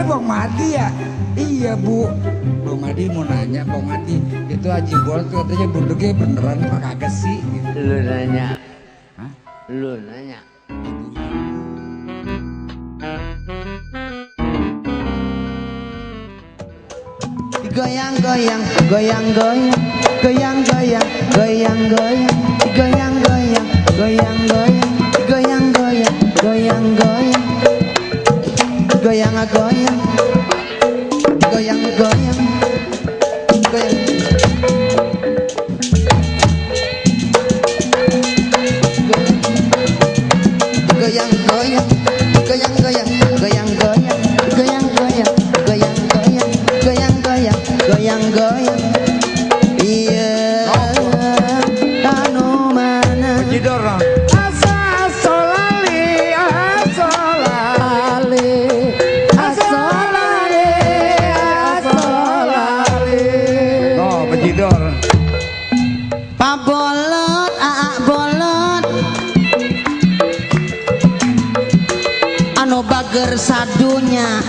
Bang Madi ya? Iya Bu. Bang Madi mau nanya, Bang Madi itu Haji Bolot katanya budegnya beneran apa kagak sih? Gitu. Lu nanya. Hah? Lu nanya. Goyang-goyang, goyang-goyang, goyang-goyang, goyang-goyang, goyang-goyang, goyang-goyang, goyang-goyang, goyang-goyang, goyang-goyang, goyang-goyang, goyang. Goyang-goyang, goyang-goyang, goyang-goyang, goyang-goyang, goyang-goyang, goyang-goyang, goyang-goyang. Iya, anu mana? Jidor dong. Asolali, asolali, asolali, asolali. Oh, bejidor. Pak Bolot, Aa Bolot, anu bager sadunya.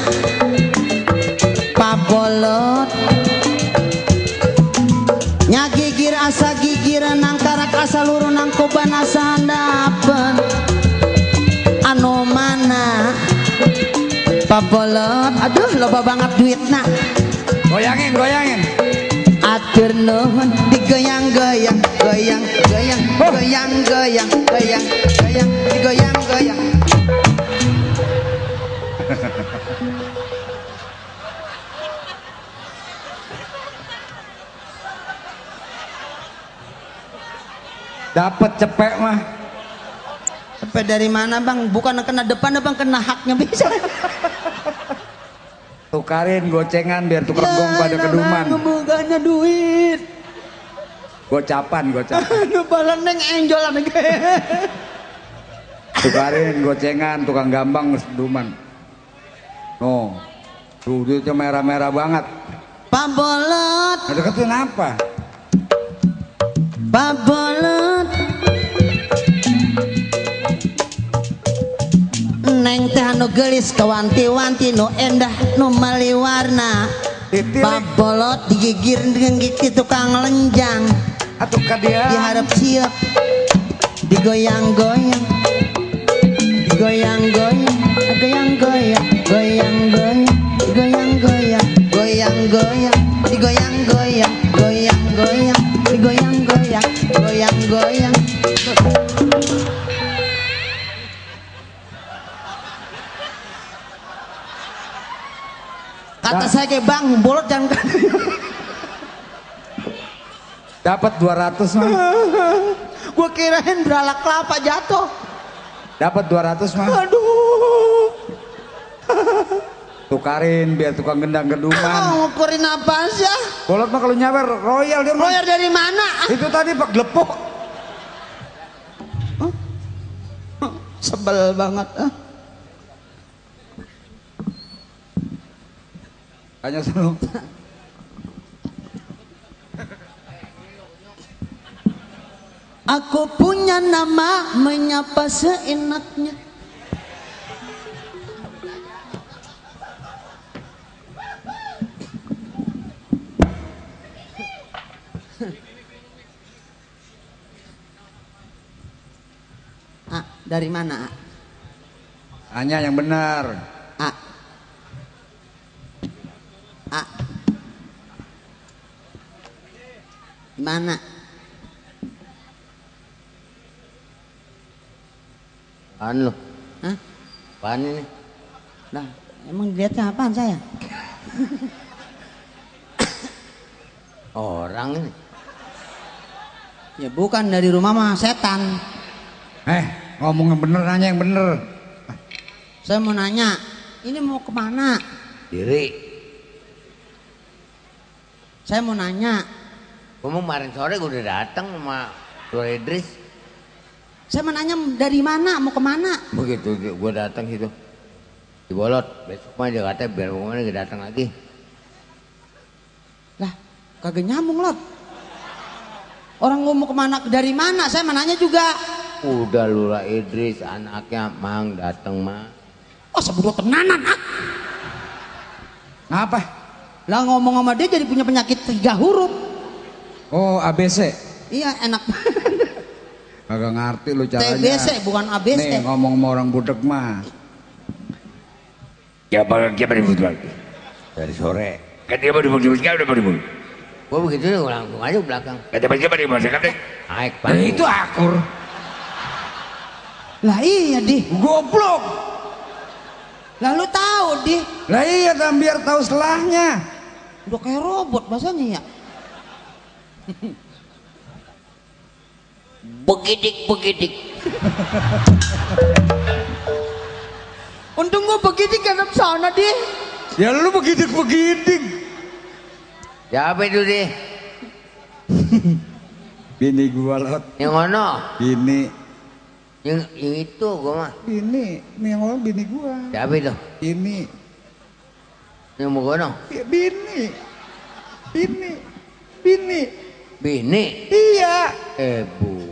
Pak Bolot, nyagigir asa gigir nangkarak asa luru nangkoban asa handapen. Anu mana? Pak Bolot, aduh loba banget duitna. Goyangin, goyangin. Atur nuhun digoyang-goyang, goyang-goyang, goyang-goyang, goyang-goyang, digoyang-goyang. Dapat cepek mah. Sampai dari mana Bang? Bukan kena depan, Bang, kena haknya bisa. Tukarin gocengan biar tukar gong pada keduman. Bukannya duit. Gocapan, gocapan. Anu balan neng enjolan ge. Tukarin gocengan tukang gambang keduman. Oh, tuh duitnya merah-merah banget. Pak Bolot, Nah, deketin apa? Pak Bolot. Neng teh anu gelis kawanti-wanti nu endah nu maliwarna. Titilik. Pak Bolot digigir dengan gigi tukang lenjang. Atuh ka dia. Diharap siap digoyang-goyang, digoyang-goyang, goyang-goyang, goyang-goyang, goyang-goyang, goyang-goyang, digoyang-goyang, goyang-goyang, digoyang-goyang, goyang-goyang. Kata saya kayak Bang Bolot jangan. Dapat 200 mah. Gua kirain beralak kelapa jatuh. Dapat 200 mah. Aduh. Tukarin biar tukang gendang keduman. Ngukurin apa sih? Bolot mah kalau nyawer royal dia mah. Lawyer dari mana? Itu tadi Pak Glepuk. Sebel banget. Hanya selalu. Aku punya nama menyapa seenaknya. Ah, dari mana? Hanya yang benar. Ah. Ah. Mana? Apaan lu? Hah? Apaan ini? Nah, emang dilihatnya apaan saya? Orang ini. Ya bukan, dari rumah mah setan. Ngomong yang bener, nanya yang bener. Saya mau nanya, ini mau kemana? Diri. Saya mau nanya, Gua kemarin sore gua udah datang sama Dua Idris. saya mau nanya dari mana, mau kemana? Begitu gua datang situ. Di Bolot. Besok mah dia katanya biar kemana dia datang lagi. Lah, kagak nyambung Lot. Orang gua mau kemana, dari mana? Saya mau nanya juga. Udah Lura Idris anaknya Mang datang mah. Oh, sebut tenanan ah. Ngapa? Lah ngomong sama dia jadi punya penyakit 3 huruf. Oh, ABC. Iya enak. Kagak ngerti lu caranya. TBC bukan ABC. Nih ngomong sama orang budek mah. Ya bang, gimana ribut lagi? Dari sore. Kan dia mau ribut, udah mau ribut. Gua begitu nih, langsung aja ke belakang. Kata bagaimana ribut, kan deh. Naik panggung. Itu akur. Lah iya di. Goblok. Lah lu tahu di. Lah iya kan biar tahu selahnya. Udah kayak robot bahasanya ya. Begidik. Untung gua begitu ke sana di. Ya lu begidik. Siapa itu deh? Bini gua lot. Yang mana? Bini. Yang itu gua mah. Bini. Nih yang orang bini gua. Siapa itu? Ini. Yang mau gono? Ya, bini. Bini. Iya. Bu.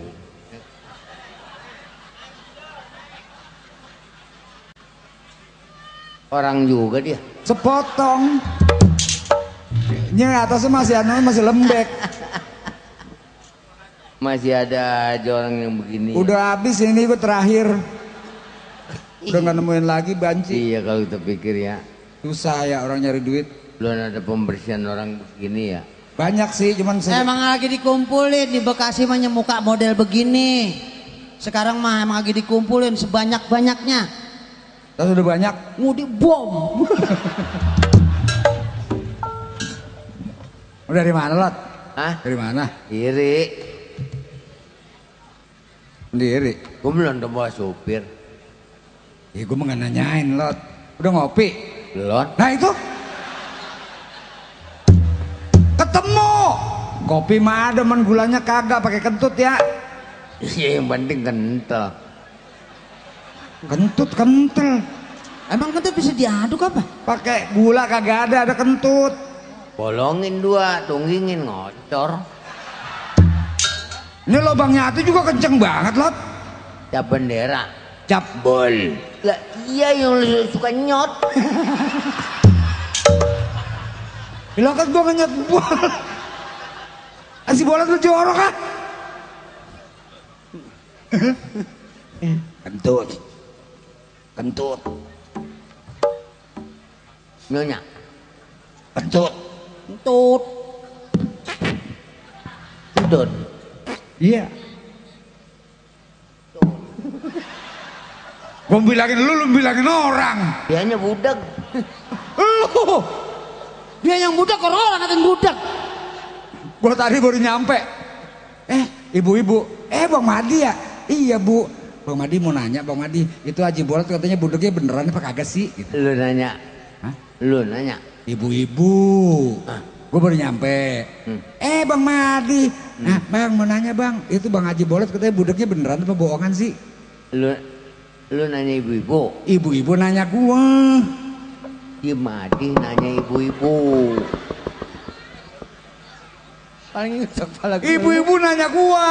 Orang juga dia. Sepotong. Nya atasnya masih lembek. Masih ada aja orang yang begini. Udah habis ini gua terakhir. Udah nggak nemuin lagi banci. Iya kalau kita pikir ya. Susah ya orang nyari duit. Belum ada pembersihan orang begini ya. Banyak sih cuman Emang lagi dikumpulin di Bekasi mah muka model begini. Sekarang mah emang lagi dikumpulin sebanyak-banyaknya. tas udah banyak. Mau dibom. Udah dari mana lot? Hah? Dari mana? Iri. Sendiri. Gue belum bawa supir. Ya gue mau nanyain lot. Udah ngopi? Belum. Nah itu ketemu. Kopi mah ada, men gulanya kagak pakai kentut ya. Iya yang penting kental. Kentul. Emang kentut bisa diaduk apa? Pakai gula kagak ada kentut. Bolongin 2, tunggingin ngocor. Ini lubangnya itu juga kenceng banget lot. Cap bendera. Cap Bol. Lah iya yang lu suka nyot. Lo kan gua ngenyot bola. Asih bola tuh jorok ah. Kentut. Nyonya. Kentut. Kentut. Kentut. Iya. Gua bilangin lu bilangin orang. Dianya budak. Lu. Dia yang budak orang ngatain budak. Gua tadi baru nyampe. Ibu-ibu. Bang Madi ya? Iya bu. Bang Madi mau nanya, Bang Madi itu Haji Bolot katanya budeknya beneran apa kagak sih? Gitu. Lu nanya. Hah? Lu nanya. Ibu-ibu. Gue baru nyampe. Bang Madi. Nah bang mau nanya bang, itu Bang Haji Bolot katanya budeknya beneran apa bohongan sih? Lu nanya ibu-ibu. Ibu-ibu nanya gua. Madi nanya ibu-ibu. Paling kepala gue. Ibu-ibu nanya gua.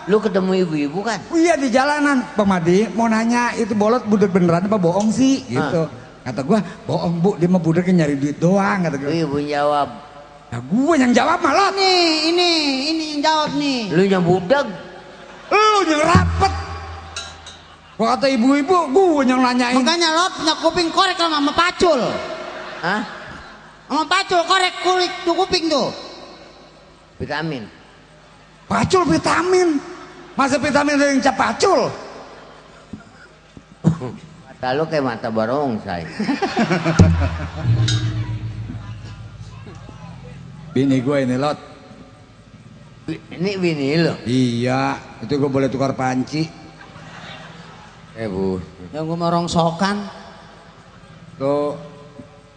Lu ketemu ibu-ibu kan? Iya di jalanan. Bang Madi mau nanya itu Bolot budek beneran apa bohong sih? Gitu. Kata gua bohong bu, dia mah budeknya nyari duit doang kata gua. Ibu jawab. Nah gua yang jawab malah. Ini yang jawab nih. Lu yang budak. Lu yang rapet. Gua kata ibu-ibu, gua yang nanyain. Makanya lo punya kuping korek sama pacul. Hah? Sama pacul korek kulit tuh kuping tuh. Vitamin. Pacul vitamin. Masa vitamin ada yang cap pacul? Mata lu kayak mata barongsai. Bini gue ini lot. Ini bini lu. Iya, itu gue boleh tukar panci. Bu. Yang gue mau rongsokan. Tuh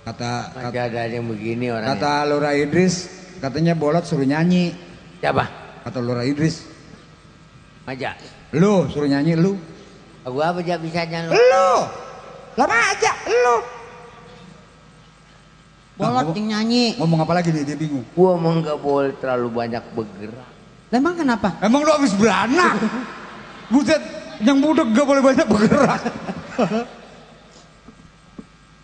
kata Masih ada yang begini orang. kata Lura Idris, katanya Bolot suruh nyanyi. Siapa? Kata Lura Idris, Maja. lu suruh nyanyi lu. Gua apa aja bisanya lu? Lu, lama aja lu. Bolot yang nyanyi. Ngomong apa lagi nih dia bingung. Gua emang gak boleh terlalu banyak bergerak. Lah emang kenapa? Emang lu habis beranak? Buset, yang budek gak boleh banyak bergerak.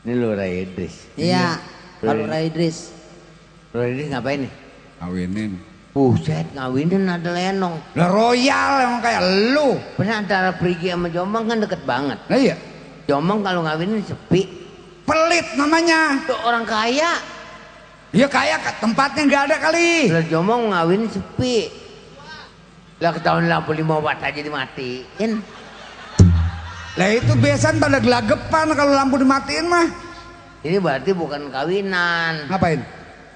Ini lu Ray Idris. Iya. Kalau Ray Idris. Roy ngapain nih? Kawinin. Buset, ngawinin ada lenong. Lah royal emang kayak lu. Pernah antara Perigi sama Jombang kan deket banget. Nah iya. Jombang kalau ngawinin sepi. Pelit namanya. Tuh orang kaya. Ya kayak tempatnya nggak ada kali. Lah Jombang ngawinin sepi. Lah ketahuan lampu 5 watt aja dimatiin. Lah itu biasanya pada gelagapan kalau lampu dimatiin mah. Ini berarti bukan kawinan. Ngapain?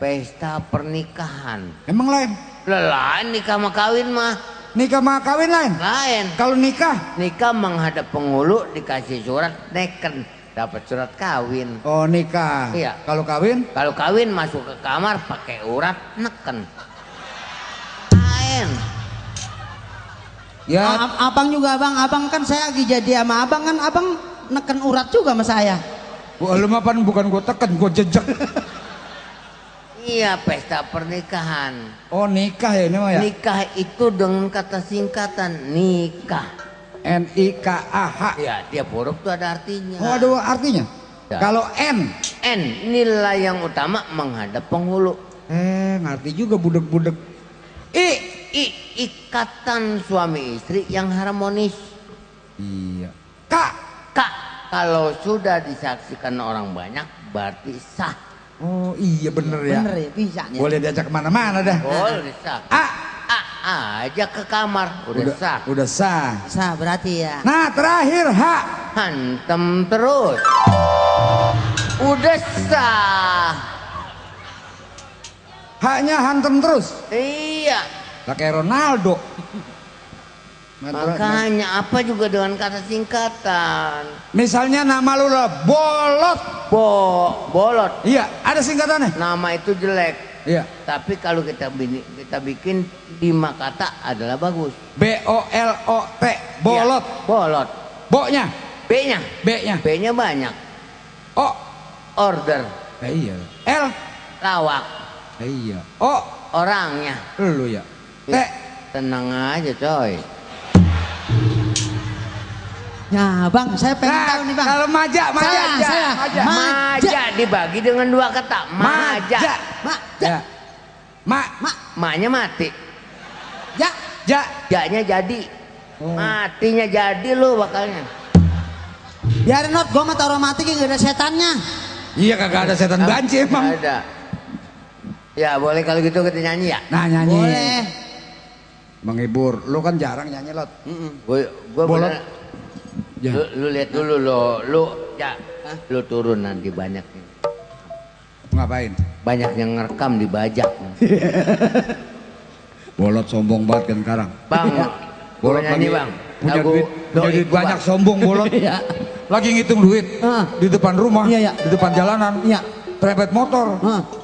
Pesta pernikahan. Emang lain? Lah lain nikah sama kawin mah. Nikah sama kawin lain? Lain. Kalau nikah? Nikah menghadap penghulu dikasih surat neken. Dapat surat kawin. Oh nikah. Iya. Kalau kawin? Kalau kawin masuk ke kamar pakai urat neken. Lain. Ya. Abang juga abang kan saya lagi jadi sama abang kan abang neken urat juga sama saya. Wah, lu mah bukan gua tekan, gua jejak. Iya pesta pernikahan. Oh nikah ya ini mah ya? Nikah itu dengan kata singkatan nikah. N-I-K-A-H. Ya tiap huruf tuh ada artinya. Oh ada artinya? Ya. Kalau N? N nilai yang utama menghadap penghulu. Ngerti juga budek-budek. I? I ikatan suami istri yang harmonis. Iya. K? Kak kalau sudah disaksikan orang banyak berarti sah. Oh iya bener ya. Bener ya bisa ya. Boleh diajak kemana-mana dah. Boleh sah. A? Aja ke kamar udah sah. Udah sah. Sah berarti ya. Nah terakhir H. Hantem terus. Udah sah. H-nya hantem terus. Iya. Lah kayak Ronaldo. Makanya apa juga dengan kata singkatan. Misalnya nama lu lah Bolot. Bolot. Iya, ada singkatannya. Nama itu jelek. Iya. Tapi kalau kita bikin 5 kata adalah bagus. B-O-L-O-T. Bolot. Iya, bolot. Bo-nya. B-nya. B-nya. B-nya banyak. O. Order. Iya. L. Lawak. Iya. O. Orangnya. Lu ya. T. Tenang aja coy. Ya bang, saya pengen tahu nih bang. Kalau maja. Saya. Maja dibagi dengan 2 kata. Maja. Ya. Maknya mati. Ya. Jaknya jadi. Matinya jadi lu bakalnya. Biarin not, gua mah taruh mati gak ada setannya. Iya kagak ada setan banci emang. Nggak ada. Ya boleh kalau gitu kita nyanyi ya. Nah nyanyi. Boleh. Menghibur. Lu kan jarang nyanyi Lot. Gua Bolot. bener. Ya. Lu lihat dulu lu ya. Lu turun nanti banyak nih. Ngapain? Banyak yang ngerekam dibajak. Bolot sombong banget kan sekarang. Bang, Bolot nyanyi lagi bang. punya Lagu duit, Doi banyak Kuat. sombong Bolot. Iya. Lagi ngitung duit di depan rumah, Iya. di depan jalanan, Iya. terepet motor,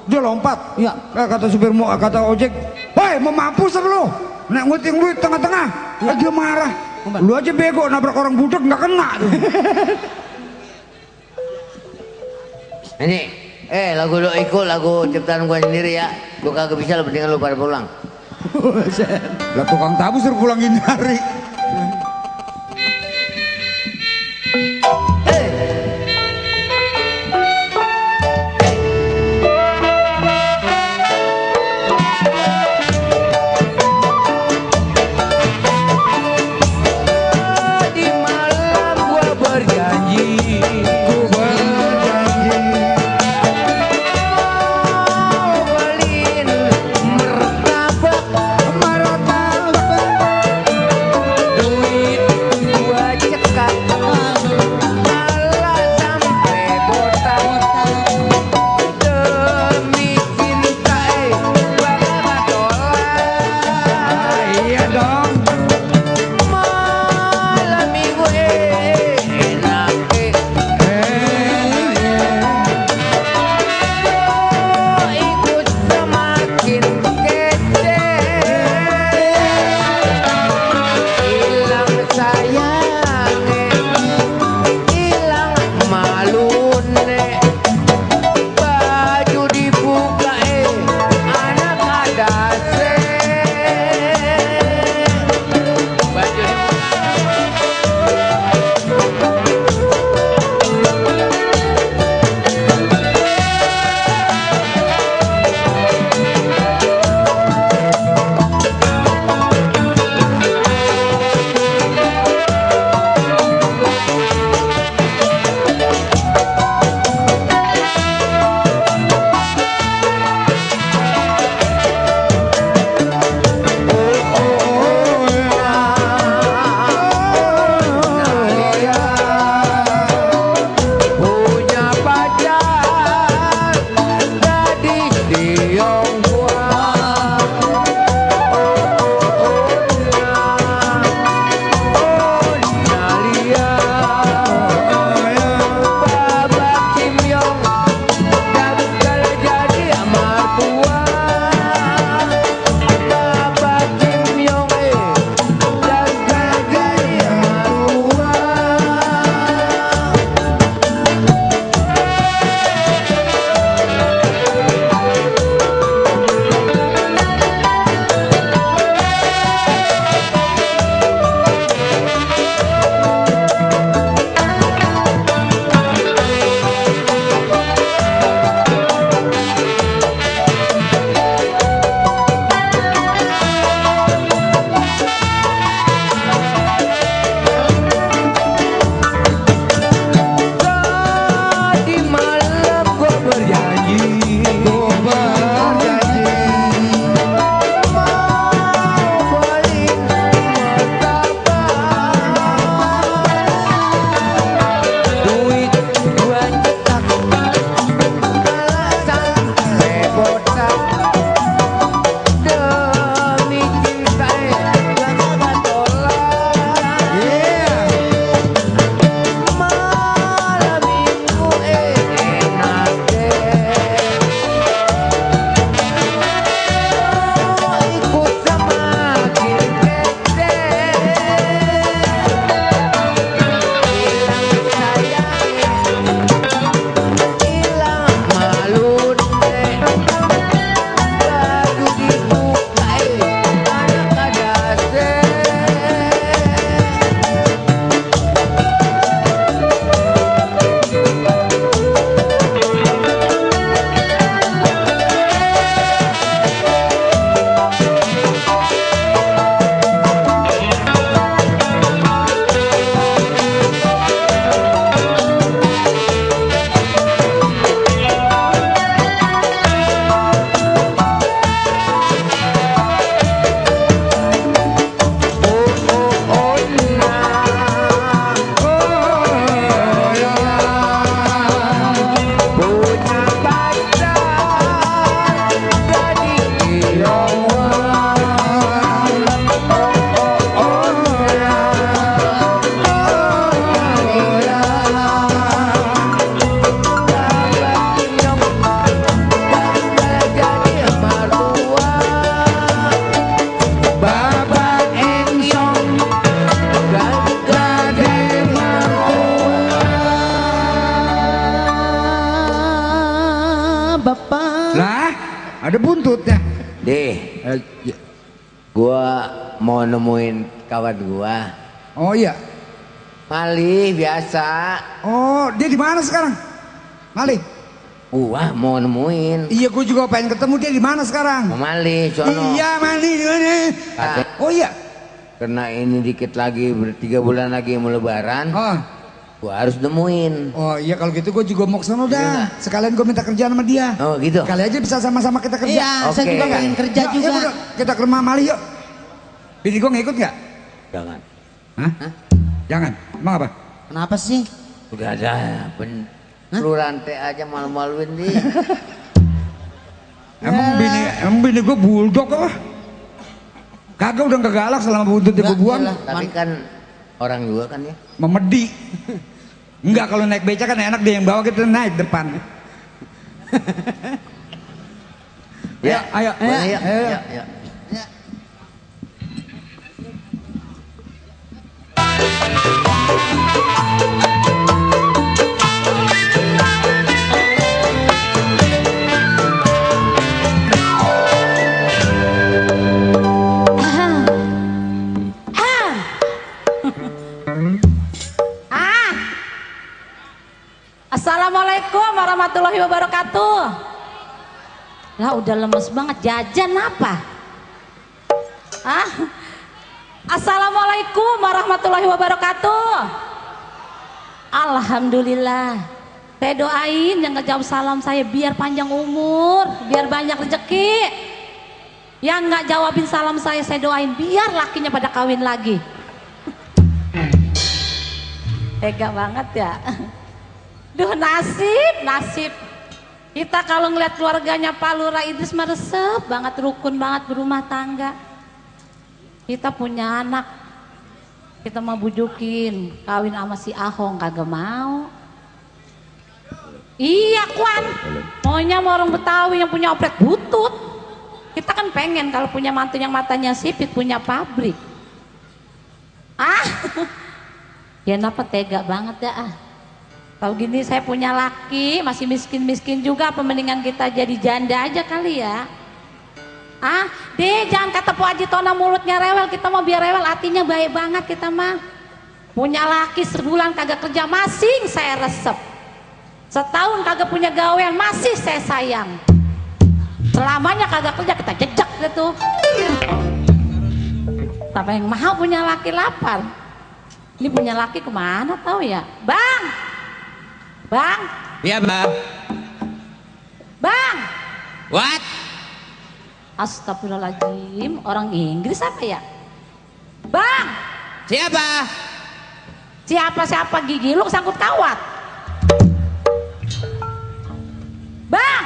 dia lompat. Iya. Kata supir kata ojek, "Woi, mau mampus apa lu? Nek ngitung duit tengah-tengah." Dia marah. Lu aja bego nabrak orang budek nggak kena. Ini, lagu Doi Kuat, lagu ciptaan gua sendiri ya. Gua kagak bisa, lu mendingan lu pada pulang. Lah tukang tabu suruh pulangin hari. Di malam gua berjanji, beliin martabak. bapak. Lah, ada buntutnya. Deh, Ya. gua mau nemuin kawan gua. Oh iya. Malih biasa. Oh, dia di mana sekarang? Malih. Gua mau nemuin. Iya, gue juga pengen ketemu dia di mana sekarang. Mau malih, sono. Iya, Malih di mana? Oh iya. Karena ini dikit lagi, 3 bulan lagi mau lebaran. Oh. Gua harus nemuin. Oh iya, kalau gitu gue juga mau kesana Iya. dah. Sekalian gue minta kerjaan sama dia. Oh gitu. Kali aja bisa sama-sama kita kerja. Iya, saya Oke. juga pengen kerja Yuk, juga. yuk, kita ke rumah Malih yuk. Bini gue ngikut nggak? Jangan. Hah? Jangan. Emang apa? Kenapa sih? Udah ada pelurahan teh aja malu-maluin di. Emang bini gue bulldog apa? Kagak, udah nggak galak selama buntutnya gue buang. Iyalah. Tapi kan orang juga kan ya. Memedi. Enggak, kalau naik beca kan enak, dia yang bawa, kita naik depan. Ya, Ayo, ayo, ayo. ya, ya. Ya. Assalamualaikum warahmatullahi wabarakatuh. Lah udah lemes banget, jajan apa? Ah? Assalamualaikum warahmatullahi wabarakatuh. Alhamdulillah. Saya doain yang ngejawab salam saya biar panjang umur, biar banyak rezeki. Yang nggak jawabin salam saya doain biar lakinya pada kawin lagi. Tega banget ya. Duh, nasib kita kalau ngeliat keluarganya Pak Lurah Idris mah resep banget, rukun banget berumah tangga. Kita punya anak, kita mau bujukin kawin sama si Ahong, kagak mau. Iya Kwan, maunya mau orang Betawi yang punya oplet butut. Kita kan pengen kalau punya mantu yang matanya sipit, punya pabrik. Ya kenapa tega banget ya Kalau gini saya punya laki, masih miskin-miskin juga, apa mendingan kita jadi janda aja kali ya? Jangan kata Po Haji Tona mulutnya rewel, kita mau biar rewel, hatinya baik banget kita mah. Punya laki sebulan kagak kerja, masih saya resep. Setahun kagak punya gawean, masih saya sayang. Selamanya kagak kerja, kita jejak gitu. Tapi yang mahal punya laki lapar. Ini punya laki kemana tahu ya? Bang, Iya bang. Bang. What? Astagfirullahaladzim, orang Inggris apa ya? Bang, Siapa? siapa gigi lu sangkut kawat? Bang,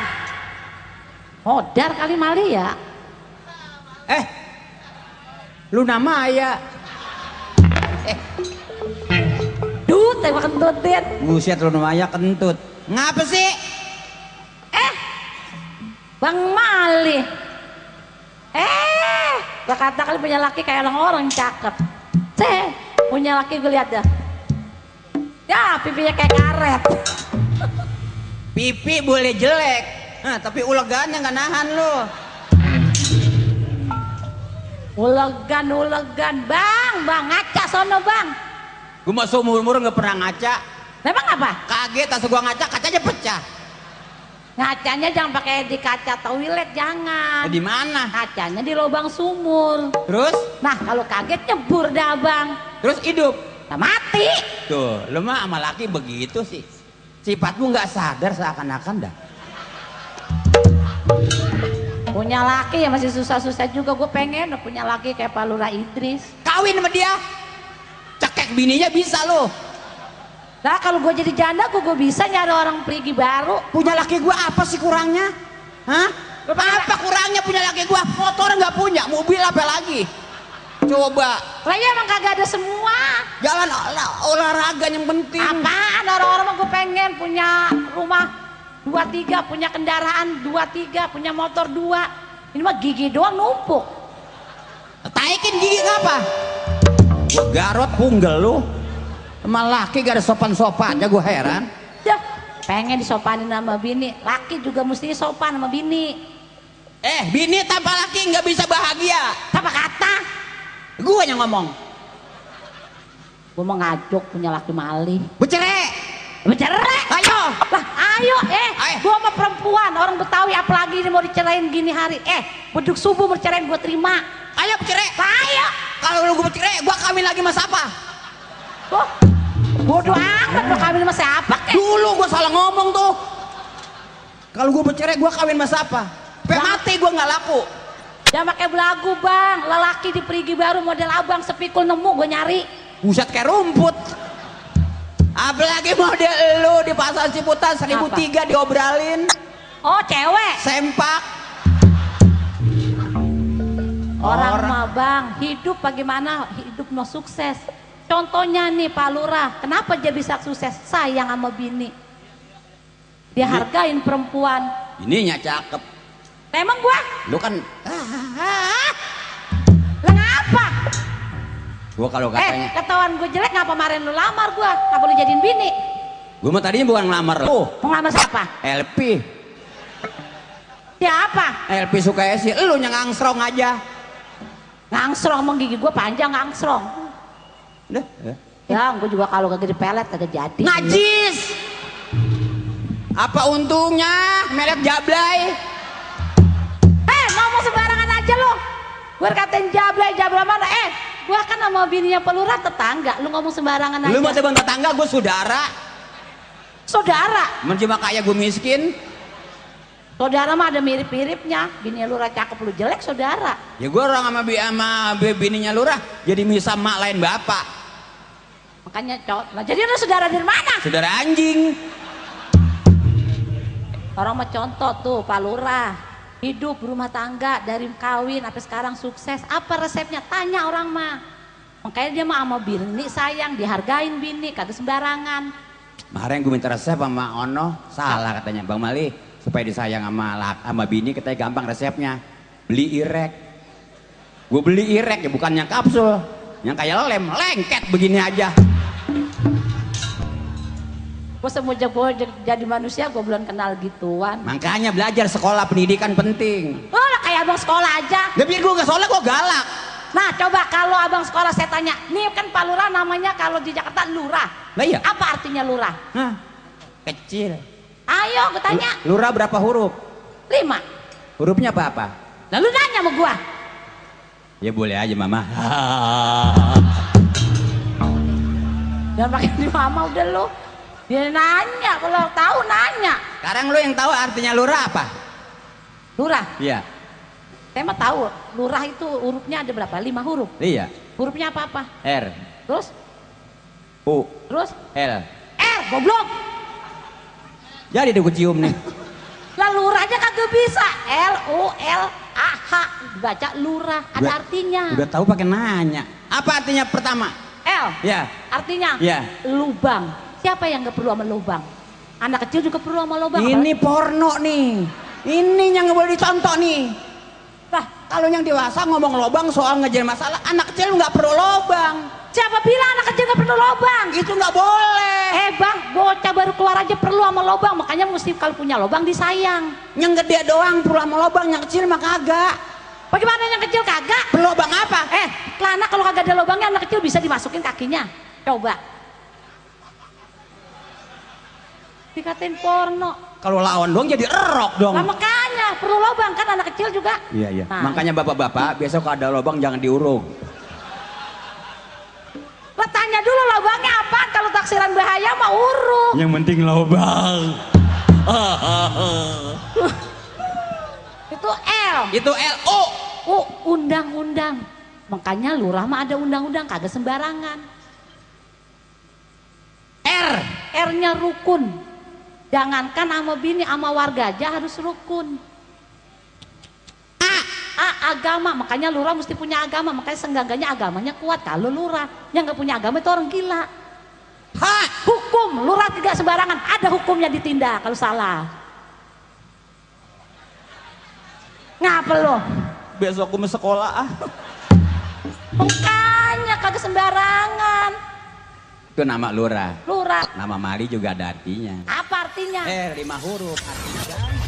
modar kali Mali ya? Lu nama ya? Tembak kentutin. Buset lu namanya kentut. Ngapa sih? Bang Mali. Gua kata kali punya laki kayak orang cakep. Punya laki gue lihat dah. Ya, pipinya kayak karet. Pipi boleh jelek, tapi ulegannya nggak nahan lu. Ulegan. Bang, ngaca sono bang. Gue mah seumur-umur nggak pernah ngaca. Memang apa? Kaget tas gua ngaca, kacanya pecah. Ngacanya jangan pakai di kaca toilet, jangan. Di mana? Kacanya di lubang sumur. Terus? Nah, kalau kaget nyebur dah bang. Terus hidup. Nah, mati. Tuh, lu mah sama laki begitu sih. Sifatmu nggak sadar seakan-akan dah. Punya laki ya masih susah-susah juga. Gue pengen punya laki kayak Pak Lurah Idris. Kawin sama dia. Cekek bininya bisa lo. Nah, kalau gue jadi janda, gue bisa nyari orang perigi baru. Punya laki gua apa sih kurangnya? Hah? Apa kurangnya punya laki gua? Motor nggak punya, mobil apa lagi? Coba. Kayaknya emang kagak ada semua. Jalan olahraga yang penting. Apaan orang-orang mah gue pengen punya rumah 2-3, punya kendaraan 2-3, punya motor 2. Ini mah gigi doang numpuk. Taikin gigi ngapa? Gua garot punggel lu. Sama laki gak ada sopan-sopannya, gua heran. Ya, pengen disopanin sama bini, laki juga mesti sopan sama bini. Bini tanpa laki nggak bisa bahagia. Apa kata? Gue yang ngomong. Gue mau ngajak punya laki malih. Bercerai. Bercerai? Ayo. Lah, ayo, Ayo. gue sama perempuan, orang Betawi apalagi ini mau dicerain gini hari. Beduk subuh bercerai gue terima. Ayo bercerai. Ayo. Kalau lu gue bercerai, gue kawin lagi sama siapa? Oh, bodoh amat lo kawin sama siapa kek? Dulu gue salah ngomong tuh. Kalau gue bercerai, gue kawin sama siapa? Sampai mati gue nggak laku. Jangan pakai belagu bang, lelaki di perigi baru model abang sepikul nemu gue nyari. Buset kayak rumput. Apalagi model lu di pasar Ciputat 1003 diobralin. Oh cewek. Sempak. Orang mah bang, hidup bagaimana? Hidup mau sukses. Contohnya nih Pak Lurah, kenapa dia bisa sukses? Sayang sama bini. Dia hargain perempuan. Ininya cakep. Emang gua? Lu kan. Lah ngapa? Gua kalau katanya. Ketahuan gue jelek ngapa kemarin lu lamar gua? Ngapa lu jadiin bini? Gua mah tadinya bukan ngelamar lu. Mau ngelamar siapa? LP. Siapa? LP suka sih. Lu yang ngangsrong aja. Ngangsrong emang gigi gua panjang ngangsrong. Udah. Ya, gue juga kalau kagak dipelet kagak jadi. Najis. Apa untungnya merek Jablay? Ngomong sembarangan aja lo. Gue katain Jablay mana? Gue kan sama bininya Pelurah tetangga. Lu ngomong sembarangan aja. Lu mah teman tetangga, gue saudara. Saudara? Mencima kaya gue miskin. Saudara mah ada mirip-miripnya. Bininya Lurah cakep lu jelek saudara. Ya gue orang sama bininya Lurah jadi misal mak lain bapak. Makanya lah jadi lu saudara dari mana? Saudara anjing. Orang mah contoh tuh Pak Lurah. Hidup berumah tangga dari kawin sampai sekarang sukses. Apa resepnya? Tanya orang mah. Makanya dia mah sama bini sayang, dihargain bini, kagak sembarangan. Kemarin gue minta resep sama Ono, salah katanya Bang Mali, supaya disayang sama bini katanya gampang resepnya. Beli irek. Gue beli irek ya bukan yang kapsul, yang kayak lem, lengket begini aja. Gue semenjak gue jadi manusia gue belum kenal gituan. Makanya belajar sekolah pendidikan penting. Oh lah kayak abang sekolah aja. Ya biar gue gak sekolah gue galak. Nah coba kalau abang sekolah saya tanya, nih kan Pak Lurah namanya kalau di Jakarta Lurah. Lah iya. Apa artinya Lurah? Hah, kecil. Ayo gue tanya. Lurah berapa huruf? 5. Hurufnya apa-apa? Lalu nanya sama gua. Ya boleh aja mama. Jangan pakai di mama udah lu. Dia nanya, kalau tahu nanya. Sekarang lu yang tahu artinya lurah apa? Lurah. Iya. Saya mah tahu. Lurah itu hurufnya ada berapa? 5 huruf. Iya. Hurufnya apa-apa? R. Terus? U. Terus? L. Goblok. Jadi deh gue cium nih. Lah lurah aja kagak bisa. L-U-L-A-H. Dibaca lurah. Ada artinya. Udah tahu pakai nanya. Apa artinya pertama? L. Ya. Artinya? Ya. Lubang. Siapa yang gak perlu sama lubang? Anak kecil juga perlu sama lubang. Ini porno nih. Ini yang gak boleh dicontoh nih. Lah, kalau yang dewasa ngomong lobang soal ngejar masalah, anak kecil nggak perlu lobang. siapa bilang anak kecil gak perlu lobang? Itu nggak boleh. Bang, bocah baru keluar aja perlu sama lobang. Makanya mesti kalau punya lobang disayang. Yang gede doang perlu sama lobang, yang kecil mah kagak. Bagaimana yang kecil kagak? Perlu lobang apa? Celana kalau kagak ada lobangnya anak kecil bisa dimasukin kakinya. Coba. Dikatain porno. Kalau lawan dong jadi erok dong. Nah, makanya perlu lobang kan anak kecil juga. Iya. Nah. Makanya bapak-bapak besok kalau ada lobang jangan diurung. Lah tanya dulu lobangnya apa? Kalau taksiran bahaya mah urung. Yang penting lobang. Itu L. Itu LO. Undang-undang. Makanya lurah mah ada undang-undang kagak sembarangan. R-nya rukun. Jangankan sama bini, sama warga aja harus rukun. A agama, makanya lurah mesti punya agama, makanya senggangganya agamanya kuat. Kalau lurah yang nggak punya agama itu orang gila. Hukum, lurah tidak sembarangan, ada hukumnya ditindak kalau salah. Ngapa lo? Besok gue mau sekolah. Makanya kagak sembarangan. Itu nama lurah. Lurah. Nama Mali juga ada artinya. Apa artinya? 5 huruf artinya